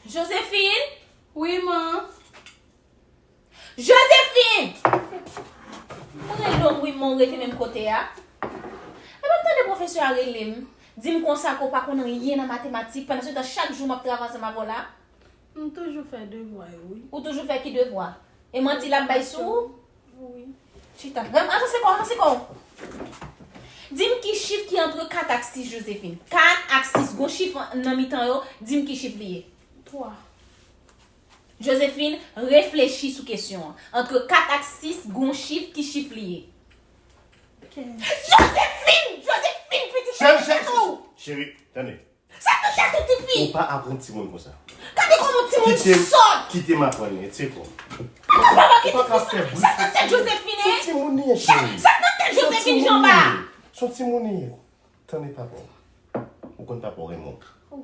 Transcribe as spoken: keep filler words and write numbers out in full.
Josephine! Wi, man. Josephine! Mwen rele w wi, man, ou rete menm kote a. Epa m tande pwofesè a rele m, di m konsa ke w pa konn anyen nan matematik, pandan se tan chak jou m ap travay ansanm avè w la. M toujou fè devwa yo, wi. Ou toujou fè ki devwa? E manti l ap bay sou ou? Wi. Chita. Avanse kò, avanse kò. Di m ki chif ki antre kat ak sis, Josephine. Kat ak sis, gon chif nan mitan yo, di m ki chif li ye. Twa. Josephine, reflechi sou kesyon an. Antre kat ak sis, gon chif, ki chif li ye? Kenz. Josephine! Josephine, pitit! Cheri, cheri, cheri, cheri, tande. Sa k nan tèt ou, tifi? Ou pa aprann timoun konsa. Gade kòman timoun sòt! Kite m aprann li, tcheko. Ou pa ka kite m fè bri. Sa k nan tèt Josephine, hein? Son timoun li ye, cheri. Sa k nan tèt Josephine, Janba? Son timoun li ye. Tande papa w. Ou konn papa w renmen w.